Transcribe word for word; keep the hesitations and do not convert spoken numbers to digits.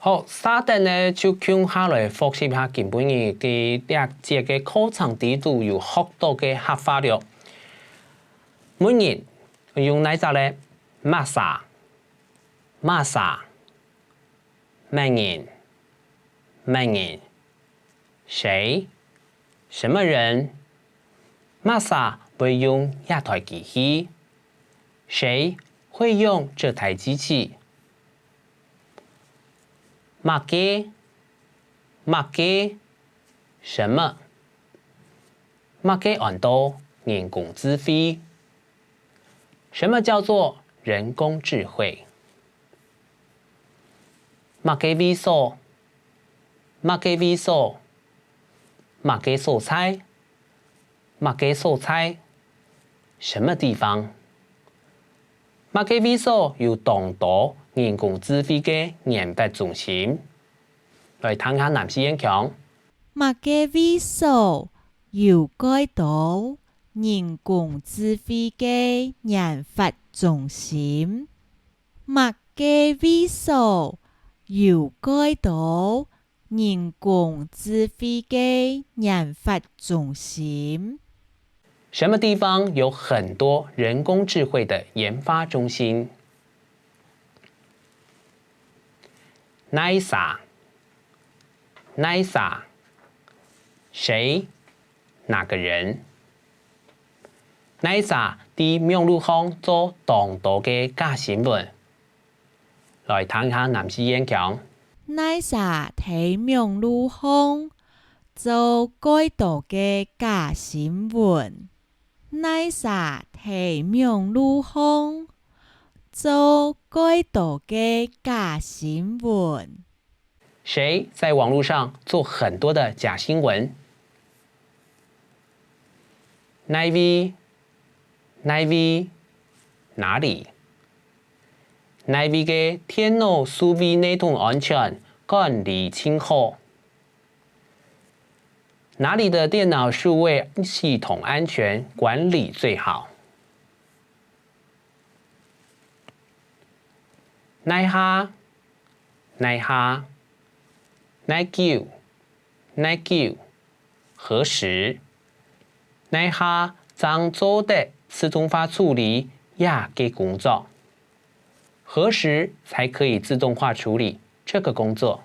好，續等呢就共下來複習下今晡日个這節个課程裡肚有學著个客話了。問人用哪隻呢？麼儕？麼儕？麼人？麼人？ 誰？什麼人？麼儕會用這台機器？誰會用這台機器？麼个？麼个？什麼？麼个安到人工智慧？什麼叫做人工智慧？ 麼个位所？麼个位所？麼个所在？麼个所在？什麼地方？麼个位所有當多人工智慧个研發中心？來聽下南四縣腔。麼个位所有蓋多人工智慧个研發中心？ 麼个位所有蓋多人工智慧个研發中心？什麼地方有很多人工智慧的研發中心？哪儕？哪儕？誰？哪個人？哪儕在網路項做當多个假新聞？ 來聽下南四縣腔。哪儕在網路項做蓋多个假新聞？哪儕在網路項做蓋多个假新聞？ 誰在網路上做很多的假新聞？哪位？哪位？哪裡？哪位个電腦數位系統安全管理盡好？哪裡的電腦數位系統安全管理最好？ 哪下？哪下？哪久？哪久？何時？哪下正做得自動化處理這个工作？何時才可以自動化處理這個工作？